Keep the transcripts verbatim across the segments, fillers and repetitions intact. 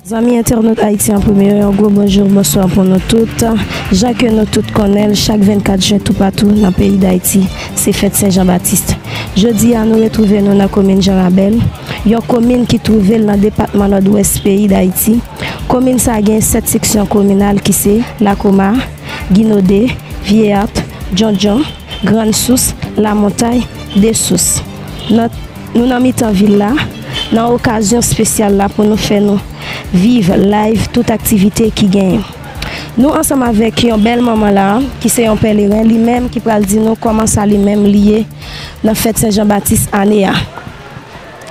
Zanmi entènot Ayiti an Premye, yon gwo bonjou, bonswa pou nou tout. Jan ke nou tout konnen l, chak vennkat jen toupatou nan peyi Dayiti, se fèt Sen Jan Batis. Jodi a, nou retwouve nou nan komin Jan Rabèl, yon komin ki twouve l nan depatman Nòdwès peyi Dayiti. Komin sa a gen sèt seksyon kominal ki se Lakoma, Ginode, Vyeyat, Djondjon, Grann Sous, Lamontay, Desous. Nan, nou nan mitan vil la, nan okazyon espesyal la pou nou fè nou viv live tout aktivite ki genyen. Nou ansanm avèk yon bèl manman la, ki se yon pèleren, li menm ki pral di nou kòman sa li menm li ye nan fèt Sen Jan Batis ane a.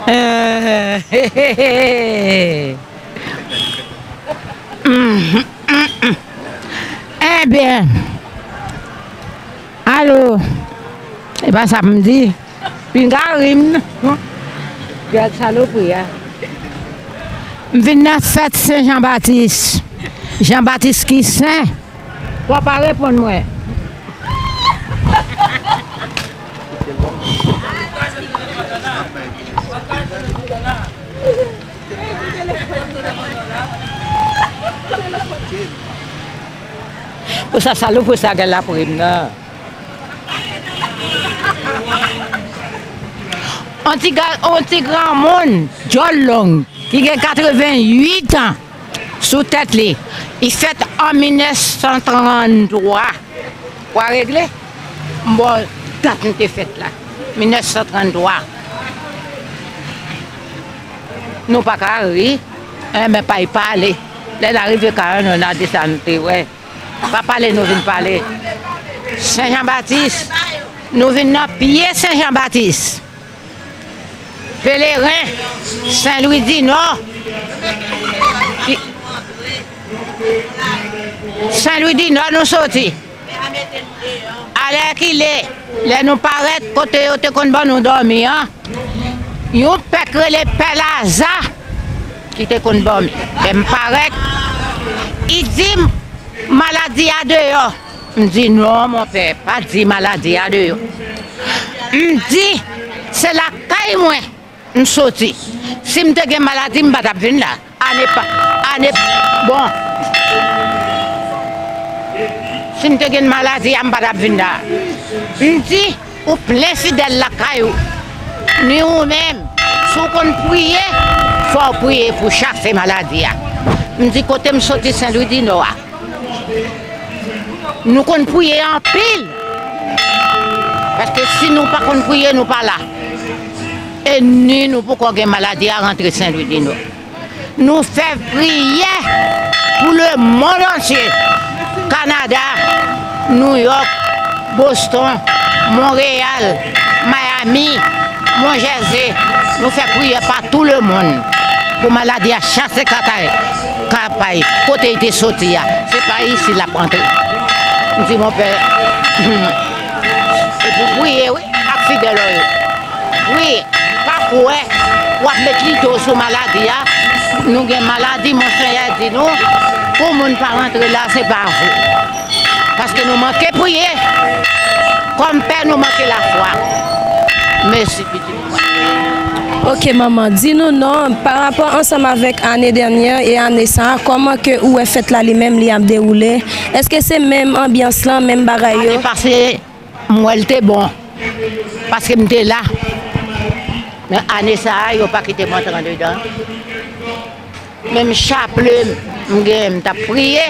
Eh, he, he, he. Enben, alo, e pa sa m di. Pinga ri m. Gad salopri a. M vin nan fèt Sen Jan Batis. Jan Batis ki sen. Papa reponn mwen. Pou sa, salopri sa gen laprim nan. On ti ga-, on ti granmoun, djòl long, ki gen katreventuit an sou tèt li. Li fèt an mil nèf san tranntwa. W a regle? M ba w dat m te fèt la. Mil nèf san tranntwa. Nou pa ka ri. Enben, pa y pale. Lè n a rive kay nou, n a di sa nou te wè. Pa pale, nou vin pale. Sen Jan Batis. Nou vin nan pye Sen Jan Batis. Peleren, Sen Lwi di Nò. Sen Lwi di Nò nou soti. Alèkile, lè nou parèt kote yo te konn ban nou dòmi an, yon pè k rele Pè Laza ki te konn ban m. Lè m parèt, li di m, maladi a deyò. M di, non, monpè, pa di maladi a deyò. M di, se lakay mwen m soti. Si m te gen maladi, m pa t ap vin la. Ane pa, ane, bon. Si m te gen maladi a, m pa t ap vin la. M di, ou plen fidèl lakay ou. Ni ou menm, si w konn priye, fò w priye pou chase maladi a. M di, kote m soti Sen Lwi di Nò a. Nou konn priye anpil. Paske si nou pa konn priye, nou pa la. E ni nou poko gen maladi a rantre Sen Lwi di Nò. Nou fè priyè pou lemonn antye. Kanada, Nouyòk, Boston, Monreyal, Miami, Monjèze, nou fè priyè pa tou lemonn pou maladi a chase katay, kapay, kote li te soti a. Se pa isi l ap antre. M di, monpè, se pou priye, wi, ak fidèl ou yo. Wi, pa kwè w ap met lide w sou maladi a. Nou gen maladi, Monsenyè di nou, pou moun pa rantre la, se pa vre. Paske nou manke priye. Kòm pè, nou manke lafwa. Mèsi, pitit mwen. Ok, manman, di nou non, pa rapò ansanm avèk ane dènyè e ane sa a, kòman ke ou wè fèt la li menm li ap dewoule? Èske se menm anbyans lan, menm bagay yo? Ane pase, m wè l te bon. Paske m te la. Men ane sa a, yo pa kite m antre andedan. Menm chaple m genyen, m t ap priye.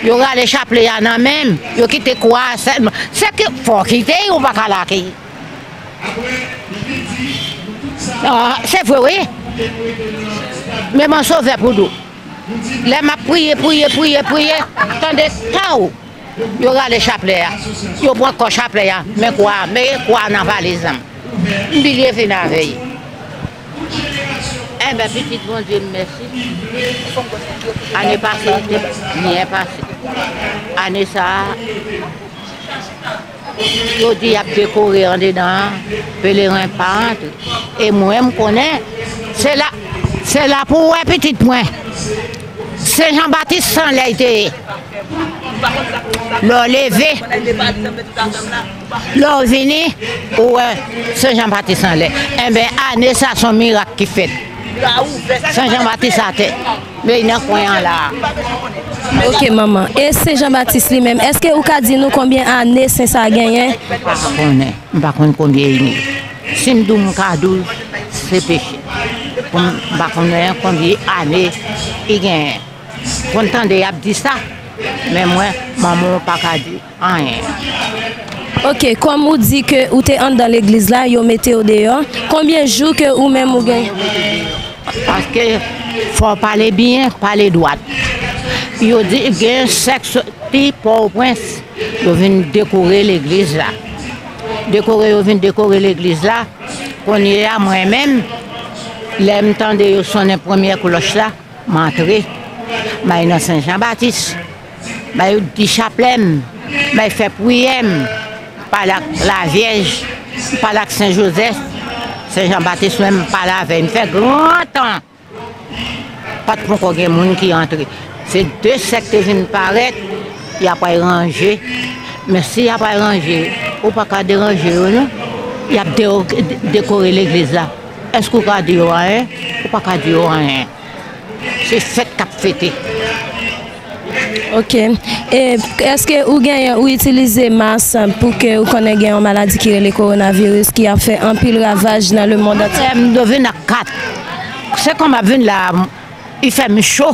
Yo rale chaple a nan men m. Yo kite kwa a sèlman. Se ke fò w kite, ou pa ka lage. Ah, se vre, wi. Men mwen sove pou dou. Lè m ap priye, priye, priye, priye, tande, paw! Yo rale chaplè a. Yo pran kò chaplè a. Men kwa a, mete kwa a nan valiz an. M bliye vin avè l. Enben, pitit Bondye, mèsi. Ane pase, li te byen pase. Ane sa a, yo di y ap dekore andedan an, peleren pa antre. E mwen, m konnen, se la, se la pou w wè pitit mwen. Sen Jan Batis san lè l te ye. Lè w leve, lè w vini, ou wè Sen Jan Batis anlè. Enben, ane sa, se yon mirak ki fèt. Sen Jan Batis atè. Men nan kwen an la. Ok, manman. E Sen Jan Batis li menm, èske ou ka di nou konbyen ane sen sa genyen? M pa konnen. M pa konn konbyen ane. Si m di w m ka di w, se peche. Pou m pa konnen konbyen ane li genyen. Konn tande y ap di sa, men mwen, manman w pa ka di anyen. Ok, kòm ou di ke ou te anndan legliz la, yo mete w deyò, konbyen jou ke ou menm ou gen? Paske fò w pale byen, pale dwat. Yo di gen sèk soti Pòtoprens, yo vin dekore legliz la. Dekore yo vin dekore legliz la. Kounye a mwen menm, lè m tande yo sonnen premyè klòch la, m antre. M al nan Sen Jan Batis. M al di chaplè m. M al fè priyè m. M pale ak Lavyèj. M pale ak Sen Jozèf. Sen Jan Batis menm m pale avè l. M fè gran tan. Pa t poko gen moun ki antre. Se de sèk te vin parèt, y ap al ranje. Men si y ap al ranje, ou pa ka deranje yo non. Y ap de- dekore legliz la. Èske ou ka di yo anyen? Ou pa ka di yo anyen. Se fèt k ap fete. Ok. E èske ou genyen, ou itilize mas pou ke ou konnen gen yon maladi ki rele kowonaviris ki ap fè anpil ravaj nan lemonn antye? M dwe vin ak kat. Se kòman m ap vin la, li fè m cho.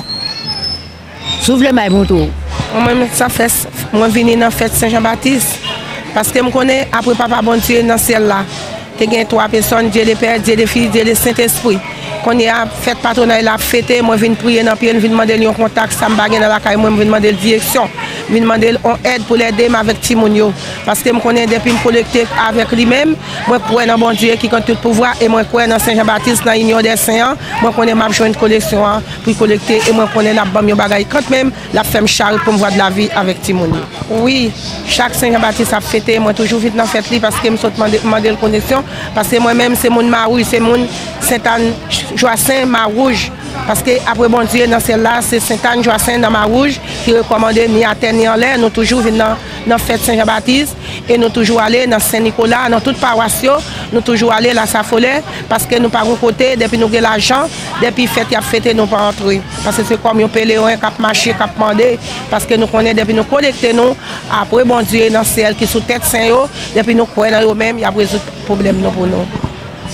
Si w vle m al montre w. Mwen menm sa fè s- mwen vini nan fèt Sen Jan Batis. Paske m konnen apre Papa Bondye nan syèl la, te gen twa pèsòn, Dye de Pè, Dye de Fi, Dye de Sentespri. Kounye a, fèt patwonay la ap fete, mwen vin priye nan pye l, m vin mande l yon kontak, sa m pa gen nan lakay mwen, m vin mande l direksyon. M vin mande l yon èd pou l ede m avèk timoun yo. Paske m konnen depi m konekte avèk li menm, mwen kwè nan Bondye ki gen tout pouvwa e mwen kwè nan Sen Jan Batis, nan Inyon dè Sen an, mwen konnen m ap jwenn koleksyon an pou l kolekte e mwen konnen l ap ban m yon bagay kanmenm, l ap fè m chari pou m vwa de lavi avèk timoun yo. Wi, chak Sen Jan Batis ap fete, mwen toujou vin nan fèt li paske m sot mande, mande l koneksyon. Paske mwen menm se moun Mawouj, se moun Sentàn, Jwasen, Mawouj. Paske apre Bondye nan syèl la, se Sentàn, Jwasen nan Mawouj ki rekòmande ni atè ni anlè. Nou toujou vin nan, nan fèt Sen Jan Batis e nou toujou ale nan Sen Nikola, nan tout pawas yo, nou toujou ale Lasafolè, paske nou pa gon kote, depi nou gen lajan, depi fèt y ap fete, nou pa antre. Paske se kòm yon pelewen k ap mache, k ap mande, paske nou konnen depi nou konekte nou, apre Bondye nan syèl ki sou tèt sen yo, depi nou kwè nan yo menm, y ap rezoud pwoblèm nou pou nou.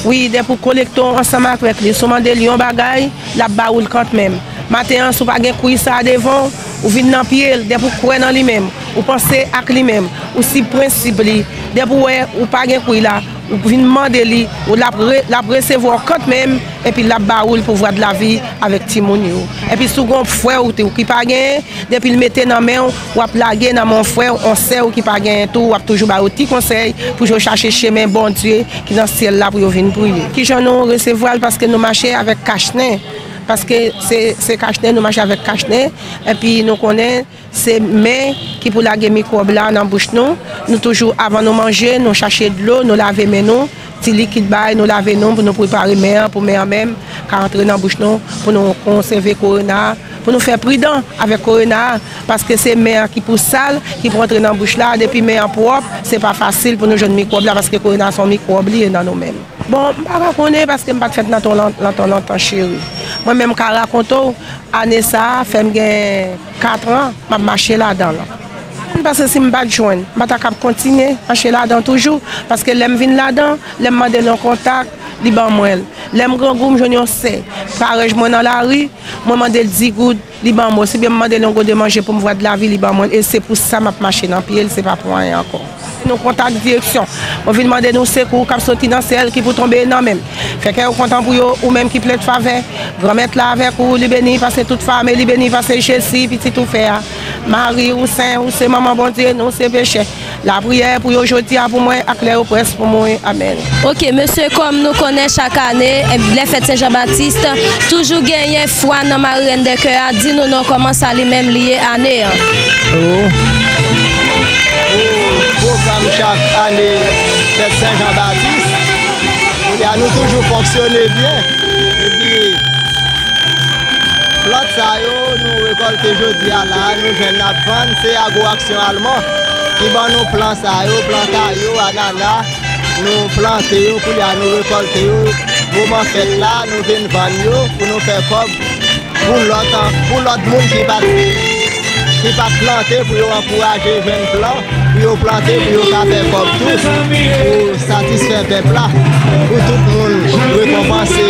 Wi, depi w konekte w ansanm avèk li, si w mande l yon bagay, l ap ba ou l kanmenm. Maten an, si w pa gen kwi sa a devan w, ou vin nan pye l, depi w kwè nan li menm, ou panse ak li menm, ou sib prensip li, depi w wè ou pa gen kwi la, ou vin mande li, ou l ap re- l ap resevwa w kanmenm, epi l ap ba ou l pou vwa de lavi avèk timoun yo. Epi si w gen yon frè w tou ki pa genyen, depi l mete nan men w, w ap lage nan men yon frè w, yon sè w ki pa genyen tou, w ap toujou ba yo ti konsèy pou yo chache chemen Bondye ki nan syèl la pou yo vin priye. Kijan nou resevwa l? Paske nou mache avèk kachnen. Paske se, se kachnen, nou mache avèk kachnen. Epi nou konnen se men ki pou lage mikwòb la nan bouch nou. Nou toujou, avan nou manje, nou chache dlo, nou lave men nou. Ti likid bay, nou lave nou pou nou prepare men an, pou men an menm ka antre nan bouch nou, pou nou konsève kowona, pou nou fè pridan avèk kowona, paske se men an ki pou sal, ki pou antre nan bouch la, depi men an pwòp, se pa fasil pou nou jwenn mikwòb la, paske kowona se yon mikwòb li ye nan nou menm. Bon, m pa ka konnen paske m pa t fèt nan tan lan- nan tan lontan, cheri. Mwen menm, m ka rakonte w, ane sa a fè m gen kat an m ap mache ladan l. Paske si m pa t jwenn, m pa ta kab kontinye mache ladan toujou. Paske lè m vin ladan, lè m mande l yon kontak, li ban mwen l. Lè m grangou, m jwenn yon sè parèy mwen nan lari, mwen mande l di goud, li ban mwen. Osibyen m mande l yon gode manje pou m vwa de lavi, li ban mwen l. E se pou sa m ap mache nan pye l, se pa pou anyen ankò. Nou kontak direksyon. Mwen vin mande nou sekou k ap soti nan syèl ki pou tonbe nan men m. Fè kè yo kontan pou yo, ou menm ki plede favè. Granmèt la avèk ou, li beni pase tout fanm, e li beni pase Jezi, pitit ou fè a. Mari, ou sen, ou se manman Bondye, nou se pechè. Lapriyè pou yo jodi a pou mwen, ak lè yo près pou mwen. Amèn. Ok, mesye, kòm nou konnen chak ane, eh, lè fèt Sen Jan Batis, toujou genyen fwa nan Marraine de Cœur a. Di nou non, kòman sa li menm li ye ane an? Pou pwogram chak ane fèt Sen Jan Batis, kounye a nou toujou fonksyone byen. Epi plant sa yo nou rekòlte jodi a la, nou jwenn n ap vann, se Agro Action Allemand ki ban nou plan sa yo, plan kayo, anana, nou plante yo, kounye a nou rekòlte yo. Moman fèt la, nou vin vann yo pou nou fè kòb. pou lòt, pou lòt moun ki pa t, ki pa t plante, pou yo ankouraje jèn plan, pou yo plante, pou yo ka fè kòb tou, pou satisfè pèp la, pou tout moun rekonpanse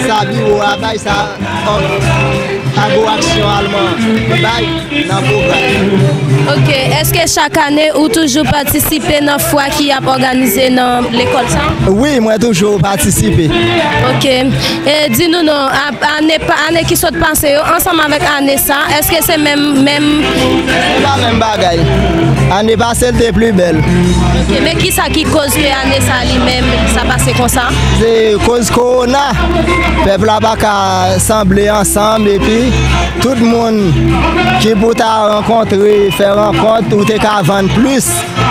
sa biwo a bay, sa Ago Aksyon Alman bay nan pwogram. Ok, èske chak ane ou toujou patisipe nan fwa ki ap òganize nan lekòl sa? Wi, mwen toujou patisipe. Ok, e di nou non, ap- ane pa- ane ki sot pase yo ansanm avèk ane sa, èske se menm menm? Se pa menm bagay. Ane pase l te pli bèl. Ok, men kisa ki koz ke ane sa li menm sa pase konsa? Se koz kowona. Pèp la pa ka sanble ansanm epi tout moun ki pou ta rankontre, fè rankont, ou te ka vann plis.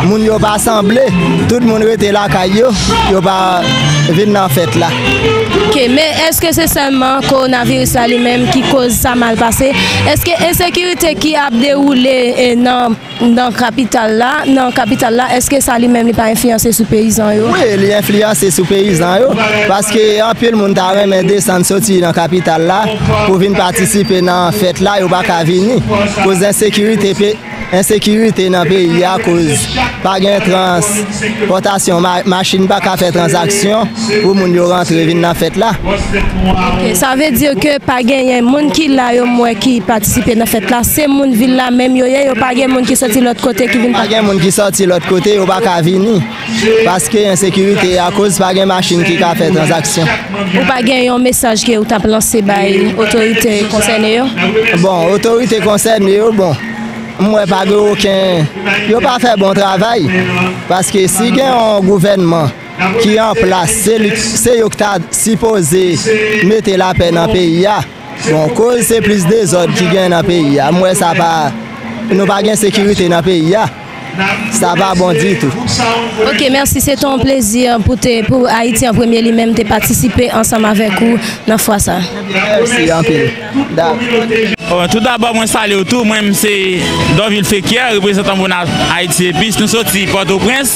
Moun yo pa sanble, tout moun rete lakay yo, yo pa vin nan fèt la. Ok, men èske se sèlman kowonaviris la li menm ki koz sa mal pase? Èske ensekirite ki ap dewoule e nan nan kapital la, nan kapital la, èske sa li menm li pa enfliyanse sou peyizan yo? Wi, li enfliyanse sou peyizan yo, paske anpil moun ta renmen desann soti nan kapital la pou vin patisipe nan fèt la, yo pa ka vini. Koz ensekirite, pe- ensekirite nan peyi a, koz pa gen transpòtasyon, ma- machin pa ka fè tranzaksyon pou moun yo rantre vin nan fèt la. Ok, sa vle di ke pa genyen moun ki la yo m wè ki patisipe nan fèt la, se moun vil la menm yo ye, yo pa gen moun ki soti lòt kote ki vin. Pa gen moun ki soti lòt kote, yo pa ka vini. Paske ensekirite a koz pa gen machin ki ka fè tranzaksyon. Ou pa gen yon mesaj ke ou t ap lanse bay otorite konsène yo? Bon, otorite konsène yo, bon, m wè pa gen okenn, yo pa fè bon travay. Paske si gen yon gouvènman ki an plas, se li, se yo ki ta sipoze mete lapè nan peyi a. Bon, koz se plis dezòd ki gen nan peyi a. M wè sa pa, nou pa gen sekirite nan peyi a. Sa pa bon ditou. Ok, mèsi. Se te yon plezi pou te, pou Ayiti an Premye li menm te patisipe ansanm avèk ou nan fwa sa. Mèsi anpil. Dakò. Bon, tou dabò, mwen salye w tou. Mwen menm se Dorvil Fekyè, reprezantan Mona Ayiti Epis. Nou soti Pòtoprens.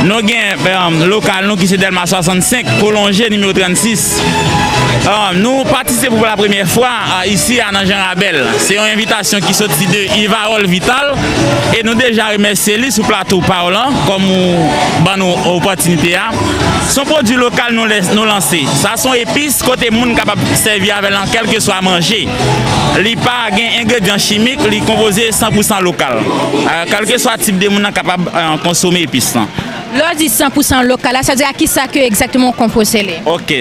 Nou gen, um, lokal nou ki se Dèlma swasannsenk, Kolonje nimewo trannsis. Um, nou patisipe pou la premyè fwa, uh, isi a nan Jan Rabèl. Se yon envitasyon ki soti de Ivarol Vital e nou deja remèsye li sou plato pa w lan kòm ou ban nou opòtinite a. Se yon pwodui lokal nou lè- nou lanse. Sa se yon epis kote moun kapab sèvi avè l nan kèlkeswa manje. Li pa gen engredyan chimik, li konpoze san pou san lokal. Uh, kèlkeswa tip de moun nan kapab, uh, konsome epis lan. Lè w di san pou san lokal la, sa vle di a kisa ke egzakteman w konpoze li? Ok.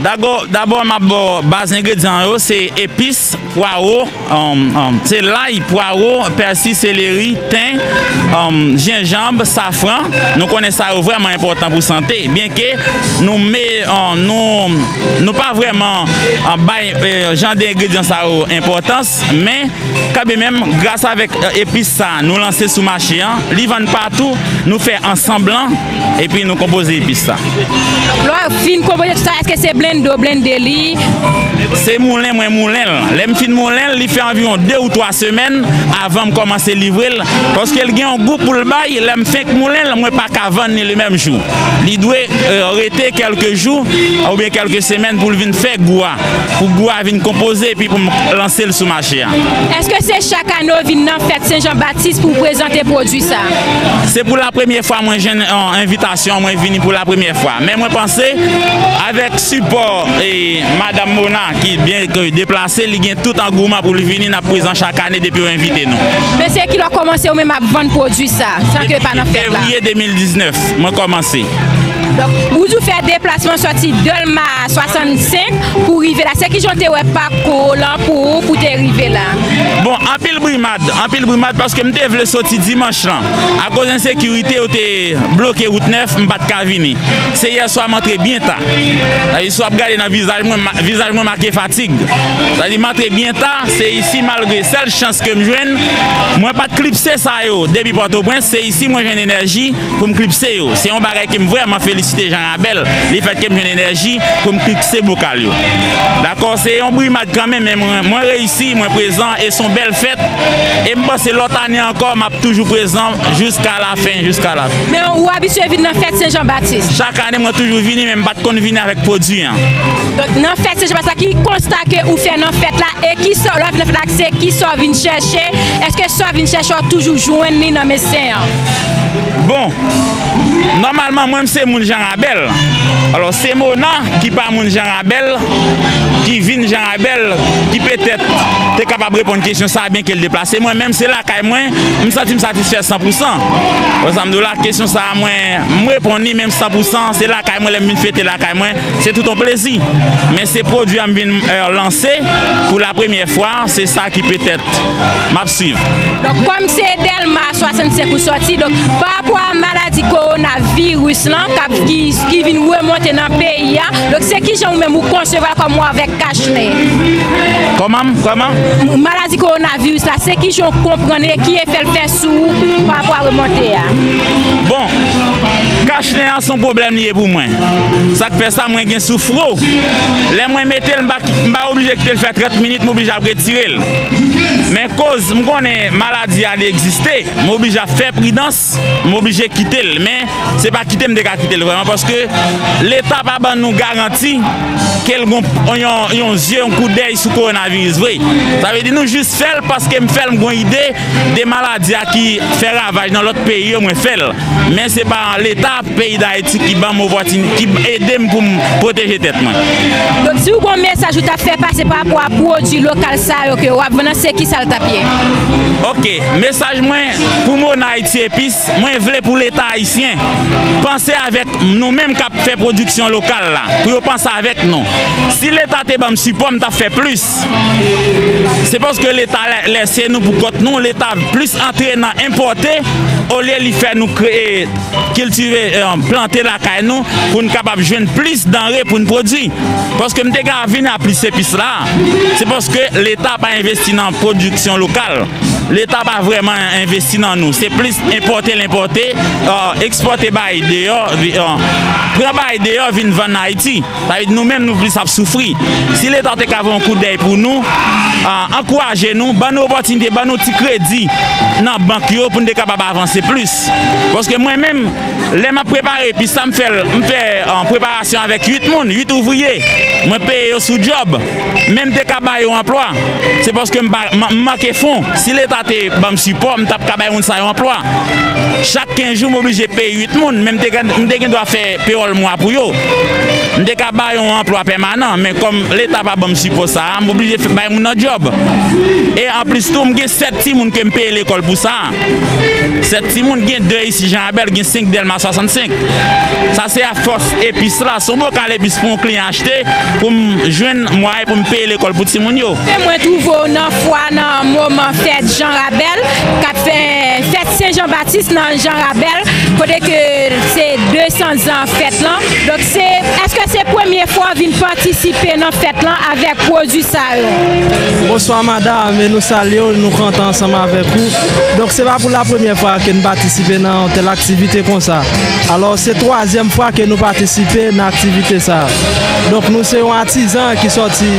Dago- dabò, m ap ba w baz engredyan yo, se epis, pwawo, um, um, se lay, pwawo, pèsi, seleri, ten, um, jenjanm, safran. Nou konnen sa yo vrèman enpòtan pou sante. Byenke nou me- um, nou, nou pa vrèman, um, bay, eh, jan de engredyan sa yo enpòtans, men kanmenm, gras avèk, eh, epis sa nou lanse sou mache an, li vann patou, nou fè ansanm lan, epi nou konpoze epis sa. Lè w fin konpoze tout sa, èske se blende w blende li? Se moulen mwen moulen l. Lè m fin moulen l, li fè anviwon de ou twa semèn avan m kòmanse livre l, paske l gen yon gou pou l bay. Lè m fenk moulen l, mwen pa ka vann li le menm jou. Li dwe, eh, rete kèlke jou oubyen kèlke semèn pou l vin fè gou a, pou gou a vin konpoze, epi pou m lanse l sou mache a. Èske se chak ane w vin nan fèt Sen Jan Batis pou w prezante pwodui sa? Se pou la premyè fwa mwen jwenn, eh, envitasyon, mwen vini pou la premyè fwa. Men mwen panse, avèk sipò, eh, madanm Mona, ki byen ke deplase, li gen tout angouman pou l vini, n ap prezan chak ane depi yo envite nou. Men se kilè w kòmanse ou menm ap vann pwodui sa, san ke pa nan fèt la? Fevriye de mil diznèf, mwen kòmanse. Donk, ou di w fè deplasman sòti Dèlma swasannsenk pou rive la. Se kijan w te wè pakou w lan pou ou, pou w te rive la? Bon, anpil brimad, anpil brimad, paske m te vle soti dimanch lan. Akoz ensekirite, yo te bloke wout nèf, m pa t ka vini. Se yè swa m antre byen ta. Sa di, si w ap gade nan vizaj mwen, ma- vizaj mwen make fatig. Sa di, m antre byen ta, se isi, malgre sèl chans ke m jwenn, mwen pa t klipse sa yo depi Pòtoprens, se isi mwen jwenn enèji pou m klipse yo. Se yon bagay ke m vrèman felisite. felisite Jan Rabèl, li fè ke m jwenn enèji pou m fikse bokal yo. Dakò, se yon brimad kanmenm, men mwen, mwen reyisi, mwen prezan, e se yon bèl fèt. E m panse lòt ane ankò, m ap toujou prezan jiska lafen, jiska lafen. Men ou abitye vin nan fèt Sen Jan Batis? Chak ane, mwen toujou vini, men m pa t konn vini avèk pwodui an. Donk, nan fèt Sen Jan Batis la, ki konsta ke ou fè nan fèt la, e ki sa, lè w vin nan fèt la, se ki sa w vin chèche? Èske sa w vin chèche, w toujou jwenn li nan men Sen an? Bon, nòmalman, mwen, m se moun Jan Rabèl. Alò, se Mona ki pa moun Jan Rabèl, ki vin Jan Rabèl, ki petèt te kapab reponn kesyon sa a, byen ke l deplase. Mwen menm, se lakay mwen, m santi m satisfè san pou san. Wè sa m di w la, kesyon sa a, mwen, m reponn li menm san pou san, se lakay mwen, lè m vin fete lakay mwen, se tout yon plezi. Men se pwodui a m vin, euh, lanse pou la premyè fwa, se sa ki petèt m ap swiv. Donk, kòm se Dèlma swasannsenk ou sòti, donk, pa rapò a maladi kowonaviris lan k ap, ki, ki vin remonte nan peyi a, donk, se kijan ou menm ou konsevwa l kòm ou avèk Kachnen? Kòman? Kòman? Maladi kowonaviris la, se kijan ou konprann e ki efè l fè sou ou pa rapò a remonte a? Bon, kachnen an se yon pwoblèm li ye pou mwen. Sa k fè sa, mwen gen soufro. Lè mwen mete l, m pa, m pa oblije kite l fè trant minit, m oblije ap retire l. Men koz m konnen maladi a li egziste, m oblije ap fè pridans, m oblije kite l. Men se pa kite m te ka kite l vrèman, paske Leta pa ban nou garanti ke l gon yon, yon zye, yon koudèy sou kowonaviris vre. Sa vle di nou jis fè l paske m fè l, m gon ide de maladi a ki fè ravaj nan lòt peyi yo, mwen fè l. Men se pa Leta peyi Dayiti ki ban m opòtini-, ki ede m pou m pwoteje tèt mwen. Donk, si w gon mesaj ou t ap fè pase pa rapò a pwodui lokal sa yo ke w ap vann nan, se ki sa l t ap ye? Ok, mesaj mwen pou Mona Haiti Epis, mwen vle pou Leta ayisyen panse avèk nou menm k ap fè pwodiksyon lokal la, pou yo panse avèk nou. Si Leta te ban m sipò, m t ap fè plis. Se paske Leta lè-, lèse nou pou kont nou, Leta plis antre nan enpòte, olye li fè nou kreye, kiltive, eh, plante lakay nou pou n kapab jwenn plis danre pou n pwodui. Paske m te ka vin a plis epis la, se paske Leta pa envesti nan pwodiksyon lokal. Leta pa vrèman envesti nan nou. Se plis enpòte l enpòte, eh, ekspòte bay deyò, vi-, eh, pran bay deyò vin vann Ayiti. Sa vle di nou menm nou plis ap soufri. Si Leta te ka voye yon koudèy pou nou, ah, ankouraje nou, ban nou opòtinite, ban nou ti kredi nan bank yo pou n te kapab avanse plis. Paske mwen menm, lè m ap prepare epis la, m fè l, m fè, ah, preparasyon avèk uit moun, uit ouvriye. Mwen peye yo sou djòb. Men m te ka ba yo anplwa. Se paske m pa, m, m manke fon. Si Leta te ban m sipò, m t ap ka bay moun sa yo anplwa. Chak kenz jou, m oblije peye uit moun, men m te gen, m te gen dwa fè pewòl mwa pou yo. M te ka ba yo yon anplwa pèmanan, men kòm Leta pa ban m sipò sa a, m oblije fè, bay moun nan djòb. E anplis tou, m gen sèt timoun ke m peye lekòl pou sa a. Sèt timoun, gen de isi Jan Rabèl, gen senk Dèlma swasannsenk. Sa se afòs epis la, se yon bokal epis pou yon kliyan achte, pou m jwenn mwayen pou m peye lekòl pou timoun yo. E mwen twouve w nan fwa nan moman fèt Jan Rabèl, k ap fè fèt Sen Jan Batis nan Jan Rabèl, kote ke se de san zan fèt lan. Donk, se, èske se premye fwa w vin patisipe nan fèt lan avèk pwodui sa yo? Bonswa, madanm, e nou salye w, nou kontan ansanm avèk ou. Donk, se pa pou la premyè fwa ke n patisipe nan yon tèl aktivite konsa. Alò, se twazyèm fwa ke nou patisipe nan aktivite sa. Donk, nou se yon atizan ki sòti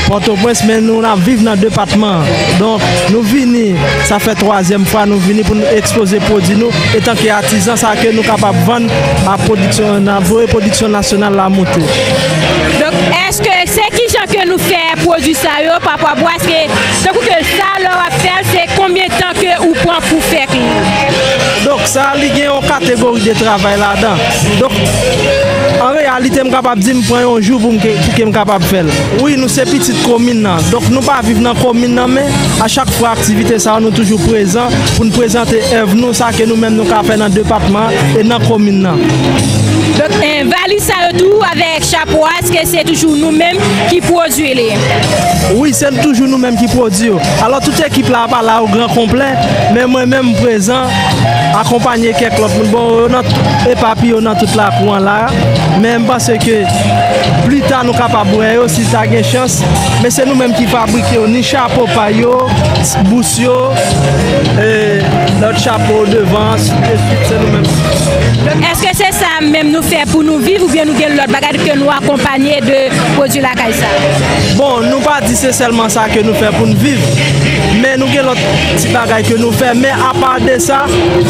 Pòtoprens, men nou n ap viv nan depatman an. Donk, nou vini, sa fè twazyèm fwa nou vini pou nou ekspoze pwodui nou, etanke atizan, sa ke nou kapab vann a pwodiksyon, nan voye pwodiksyon nasyonal la monte. Donk, èske se kijan ke nou fè pwodui sa yo, pa rapò a, èske, tankou ke sa, lè w ap fè l, se konbyen tan ke ou pran pou fè l? Donk, sa, li gen yon kategori de travay ladan. Donk, an reyalite, m kapab di m pran yon jou pou m ke, pou ke m kapab fè l. Wi, nou se pitit komin nan. Donk, nou pa viv nan komin nan, men a chak fwa aktivite sa yo, nou toujou prezan pou n prezante èv nou, sa ke nou menm nou ka fè nan depatman an e nan komin nan. Donk, eh, valiz sa yo tou avèk chapo a, èske se toujou nou menm ki pwodui li? Wi, se toujou nou menm ki pwodui yo. Alò, tout ekip la pa la o gran konplè, men mwen menm m prezan. akonpanye kèk lòt moun. Bon, yo nan, epapiye yo nan tout lakou an la. Men m panse ke pli ta nou kapab wè yo si ta gen chans. Men se nou menm ki fabrike yo, ni chapo pa yo, bous yo, e, lòt chapo devan, ainsi de suite, se nou menm. Èske se sa menm nou fè pou nou viv oubyen nou gen lòt bagay ke nou akonpanye de pwodui lakay sa? Bon, nou pa di se sèlman sa ke nou fè pou n viv, men nou gen lòt ti bagay ke nou fè. Men apa de sa,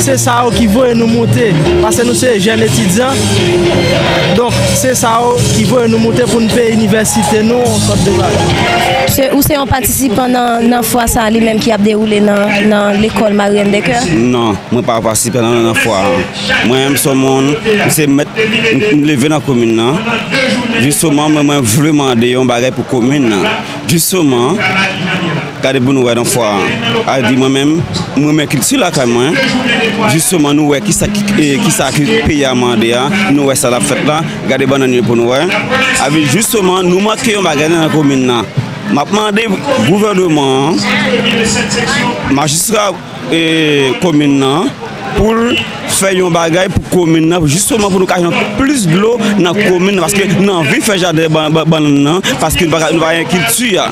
se sa yo ki voye nou moute, paske nou se jèn etidyan. Donk, se sa yo ki voye nou moute pou n peye inivèsite nou, yon sòt de bagay. Se, ou se yon patisipan nan, nan fwa sa li menm ki ap dewoule nan, nan lekòl Marianne Decker? Non, mwen pa patisipan nan, nan fwa a. Mwen menm, se yon moun, m se mèt, m, m leve nan komin nan. Jisteman, mwen, mwen vle mande yon bagay pou komin nan. Jisteman, gade pou nou wè nan fwa a. A di mwen menm, mwen renmen kilti lakay mwen. Jisteman, nou wè kisa ki, e, kisa ki peyi a mande a. Nou wè sa l ap fèt la. Gade bannann yo pou nou wè. A di jisteman, nou manke yon bagay nan komin nan. M ap mande gouvèneman an, majistra, e, komin nan, pou l fè yon bagay pou komin nan, jisteman pou nou ka jwenn plis dlo nan komin nan, paske n anvi fè jaden ban-, ban-, bannann nan, paske nou pa ka, nou pa gen kilti a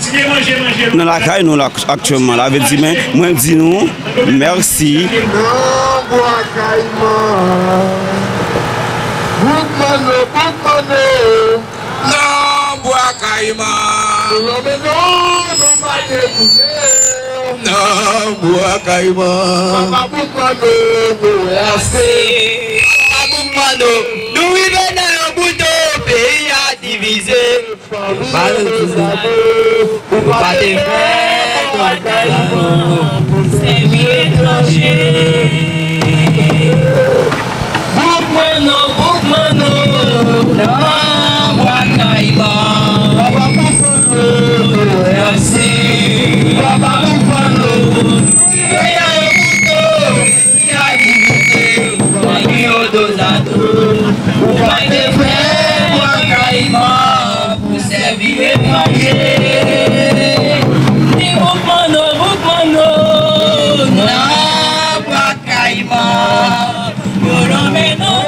nan lakay nou la aktyèlman la. Vle di, men mwen di nou mèsi. Nan Bwa Kayiman. Bout Manno, Bout Manno. Nan Bwa Kayiman. Nan Bwa Kayiman. Nan Bwa Kayiman. Nan Bwa Kayiman. Papa Bout Manno, nou wè ase. Papa Bout Manno, nou rive nan yon bout, peyi a divize. Ou pa te fè twa kay pou sèvi etranje. Bout Manno, Bout Manno, nan Bwa Kayiman. Papa Bout Manno, mèsi. Papa Bout Manno, nou rive nan yon bout, peyi a divize, fanmi yo dozado. Ou pa te fè Bwa Kayiman pou sèvi etranje. Ni Bout Manno, Bout Manno, nan Bwa Kayiman. Yo nonmen nou,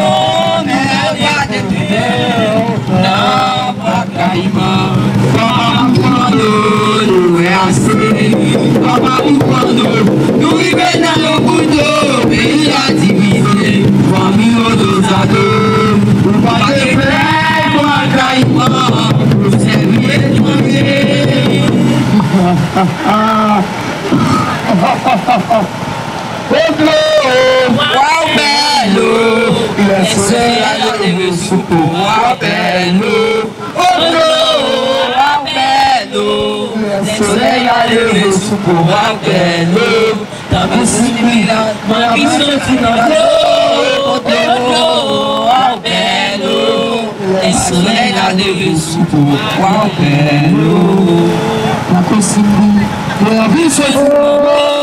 men pa te fè nan Bwa Kayiman. Papa Bout Manno, nou wè ase. Papa Bout Manno, nou rive nan yon bout, peyi a divize. Fanmi yo dozado, ou pa te fè Bwa Kayiman pou sèvi etranje. Odlo, wa w bèl o, lè solèy la leve sou po, wa w bèl o. Odlo, wa w bèl o, lè solèy la leve sou po, wa w bèl o. Tankou Sinbi la, m anvi soti nan dlo. Odlo, wa w bèl o, lè solèy la leve sou po, wa w bèl o. Tankou Sinbi, m anvi soti nan dlo.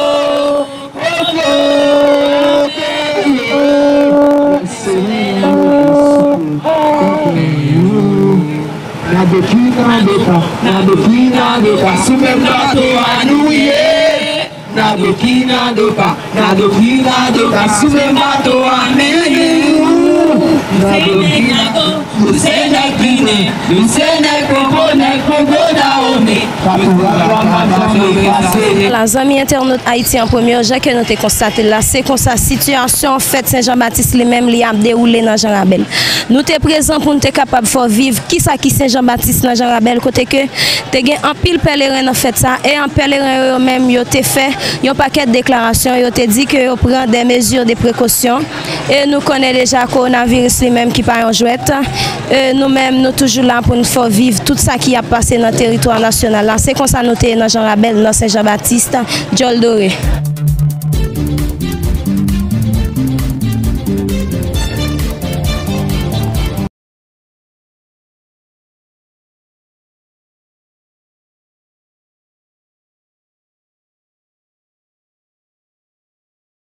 Nado ki nado pa, nado ki nado pa, sou menm bato a nou ye. Nado ki nado pa, nado ki nado pa, sou menm bato a nou ye. Nado ki nado. Nou se nèg Ginen, nou se nèg Kongo, nèg Kongo Dawome. Patou la pa janm efase. Vwala, zanmi entènot Ayiti an Premye yo, jan ke nou te konstate l la, se konsa sitiyasyon fèt Sen Jan Batis li menm li ap dewoule nan Jan Rabèl. Nou te prezan pou n te kapab fè w viv kisa ki Sen Jan Batis nan Jan Rabèl, kote ke te gen anpil pèleren nan fèt sa, e an pèleren yo, yo menm yo te fè yon pakèt deklarasyon, yo te di ke yo pran des mesures de précaution. E nou konnen deja kowonaviris li menm ki pa yon jwèt. E nou menm, nou toujou la pou n fè w viv tout sa ki ap pase nan teritwa nasyonal la. Se konsa nou te ye nan Jan Rabèl, nan Sen Jan Batis, Djòl Dore.